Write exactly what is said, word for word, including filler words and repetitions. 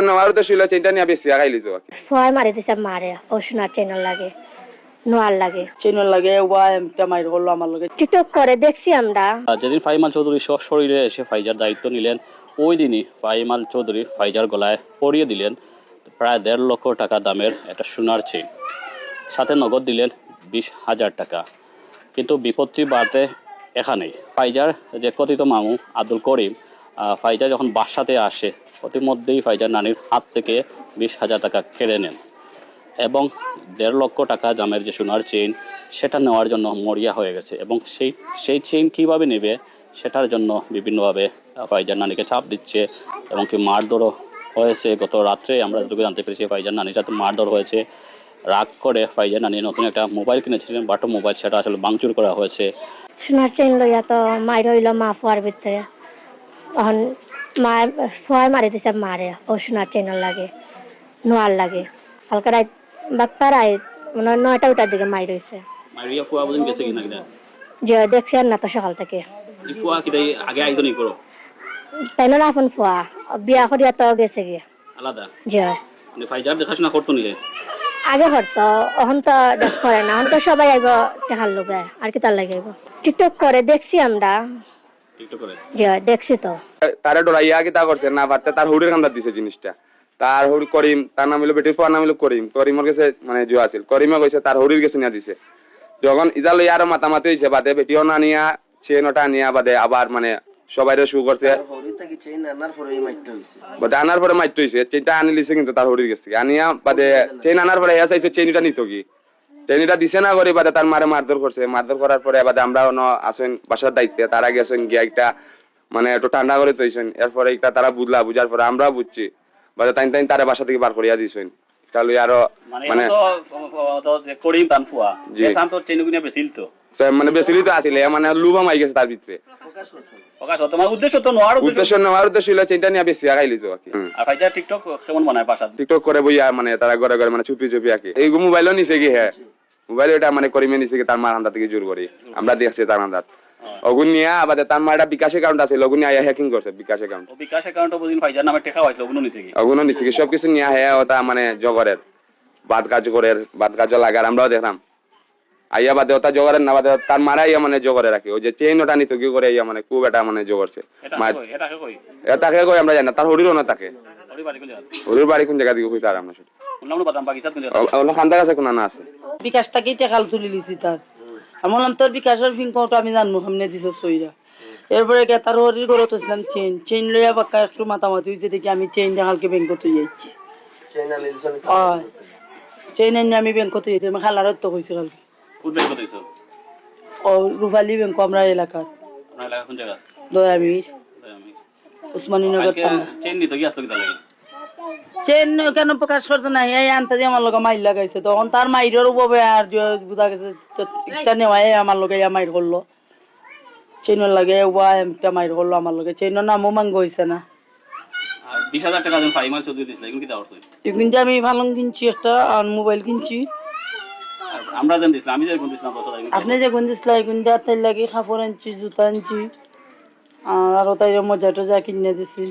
নেওয়ার উদ্দেশ্য ছিল চেইনটা নিয়া বেচিয়া খাইলি তো আর কি। ফুয়ায় মারি দিছে মারে, ও সোনার চেইনর লাগি, নোয়ার লাগি। চেইনর লাগি, উবা একটা মাইর করলো আমার লগে। টিকটক করে দেখছি আমরা। আর যেদিন ফাহিম আল চৌধুরী সশরীরে এসে ফাইজার দায়িত্ব নিলেন, ওই দিনই ফাহিম আল চৌধুরী ফাইজার গলায় পরিয়ে দিলেন প্রায় দেড় লক্ষ টাকা দামের একটা সোনার চেইন, সাথে নগদ দিলেন বিশ হাজার টাকা। কিন্তু বিপত্তি বাধে এখানেই। ফাইজার যে কথিত মামু আব্দুল করিম, আহ, ফাইজার যখন বাসাতে আসে, অতিমধ্যেই ফাইজার নানির হাত থেকে বিশ হাজার টাকা কেড়ে নেন এবং দেড় লক্ষ টাকা দামের যে সোনার চেইন, সেটা নেওয়ার জন্য মরিয়া হয়ে গেছে। এবং সেই, সেই চেইন কীভাবে নেবে, সেটার জন্য বিভিন্নভাবে, আহ, ফাইজার নানিকে চাপ দিচ্ছে এবং কি মারধরও হয়েছে। গত রাত্রে আমরা যতটুকু জানতে পেরেছি, ফাইজার নানির সাথে মারধর হয়েছে। রাগ করে ফাইজার নানি নতুন একটা মোবাইল কিনেছিলেন, বাটন মোবাইল, সেটা আসলে ভাঙচুর করা হয়েছে। সোনার চেইন লইয়া তো মাইর হইল মা ফুয়ার ভিতরে। এখন মা, ফুয়ায় মারি দিছে মারে, ও সোনার চেইনর লাগি, নোয়ার লাগি। কালকে রাইত, বাক্কা রাইত, মানে নয়টা উঠার দিকে মাইর হইছে। মাইরিয়া ফুয়া বুঝিন গেছে কি না কিনা? যে দেখছি আর না তো সকাল থেকে। এই ফুয়া কিতা আগে আইতো নি করো? তাই না, আপন ফুয়া, বিয়া করিয়া তো গেছে গিয়া। আলাদা? জি। মানে ফাইজার দেখাশোনা করতো নিলে? আগে করতো, এখন তো দেখ করে না, এখন তো সবাই আইব টেকার লোভে, আর কিতার লাগি আইব? টিকটক করে দেখছি আমরা। টিকটক করে? জি, দেখছি তো। তারে ডরাইয়া কিতা করছে না পারতে, তার হৌরির কান্দাত দিছে জিনিসটা। তার হৌরি করিম, তার নাম হইলো, বেটির ফুয়ার নাম হইলো করিম। করিমর গেছে মানে জুয়া আছিল, করিমে কইছে তার হৌরির গেছে নিয়া দিছে। যখন ইতা লইয়া আরো মাতামাতি হইছে, বাদে বেটিও না নিয়া, চেইন ওটা নিয়া বাদে আবার মানে সবাইরে শু করছে। তার হৌরি থাকি চেইন আনার পরে এই মাইরটা হইছে। বাদে আনার পরে মাইরটা হইছে, চেইনটা আনি লিছে কিন্তু তার হৌরির গেছ থাকি। আনিয়া বাদে চেইন আনার পরে ইয়া চাইছে চেইন ওটা নিত কি, চেইন ওটা দিছে না করি বাদে তার মারে মারধর করছে। মারধর করার পরে বাদে আমরা অনো আছইন বাসার দায়িত্বে, তারা গেছইন গিয়া একটা মানে একটু ঠান্ডা করি থইছইন। এরপরে একটা তারা বুঝলা, বুঝার পরে আমরাও বুঝছি। বাদে তাইন তাইন তারে বাসা থাকি বার করিয়া দিছইন। ইটা লই আরো মানে মানে এখন তো, তো যে করিম তান ফুয়া, জি। এসান তো চেইন গুনিয়া বেচিল তো। সে মানে বেচিলি তো আছিল, এ মানে লোভ হামাই গেছে তার ভিতরে। প্রকাশ হতো। তোমার উদ্দেশ্য তো নেওয়ার উদ্দেশ্য। উদ্দেশ্য নেওয়ার উদ্দেশ্য হইলো চেইনটা নিয়া বেচিয়া খাইলি তো আর কি। হুম। আর ফাইজার TikTok কেমন বানায় বাসাত? TikTok করে বইয়া মানে তারা ঘরে ঘরে মানে চুপি চুপি আর কি। এই মোবাইলও নিছে কি, হ্যাঁ। মোবাইল ওটা মানে করিমে নিছে কি তার মার কান্দা থাকি জোর করি। আমরা দেখছি তার কান্দাত। হ্যাঁ। ওগুন নিয়া আবার তার মার একটা বিকাশ account আছে, ওগুন নিয়া আইয়া hacking করছে বিকাশ account। ও বিকাশ account-ও বুঝিন ফাইজার নামে টেকা পাইছিল, ওগুনও নিছে কি? ওগুনও নিছে কি, সবকিছু নিয়া হে ওটা মানে জগরের। বাদ কাজ করের, বাদ কাজও লাগার, আমরাও দেখলাম। আইয়া বাদে ওটা জগরের না, বাদে তার মারা আইয়া মানে জগরে রাখে। ওই যে চেইন ওটা নিত কি করে আইয়া মানে খুব এটা মানে জগরছে। এটা মার কে কই? এটা কে কই? এটা কে কই আমরা জানি না, তার হরির ওনা থাকে। হরির বাড়ি কোন জায়গা? হরির বাড়ি কোন জায়গা দিকে কইতে আর আমরা শুনি। শুনলাম না বাদাম বাগিচাত কোন জায়গা? ও-, ওলা খান্দা আছে কোন না আছে। বিকাশ থাকি টেকা তুলি লিছি তার। আমি বললাম, "তোর বিকাশের পিন কোড আমি জানবো, সামনে দিছ সইরা।" এরপরে গিয়া তার হরির ঘরত থইছিলাম চেইন। চেইন লইয়া বাক্কা একটু মাতামাতি হইছে দেখি আমি চেইনটা কালকে ব্যাংকত থইয়া আইছি। চেইন আনি দিছো নি? অয়। চেইন আনি আমি ব্যাংকত থইয়া আইছি। আমি খালারও তো কইছি কালকে। কোন ব্যাংকত থইছো? ও, রূপালী ব্যাংক, আমরা এলাকার। আপনার এলাকা কোন জায়গা? দয়ামীর। দয়ামীর। উসমানীনগর আজকে থানা। চেইন নিত কি আসলো কিতা লাগি? চেইন কেন প্রকাশ করতো না? এই আনতে দিয়ে আমার লগে মাইর লাগাইছে। তখন তার মাইরের উপরে আর যে বুঝা গেছে, তো ইচ্ছা নেওয়ায় আমার লগে ইয়া মাইর করলো। চেইনর লাগে ওবা একটা মাইর করলো আমার লগে। চেইনর নামও মাঙ্গ হইছে না। আর বিশ হাজার টাকা যখন ফাইমার চৌধুরী দিছিল, এখন কিতা করছে? এখন যে আমি পালং কিনছি একটা, আর মোবাইল কিনছি। আর আমরা যেন দিছিলাম, আমি যে এখন দিছিলাম, দশ হাজার, এখন আপনি যে কোন দিছিলা, এখন দিয়ে তার লাগি কাপড় আনছি, জুতা আনছি, আর আরো তাই মজা টজা কিনে দিছি।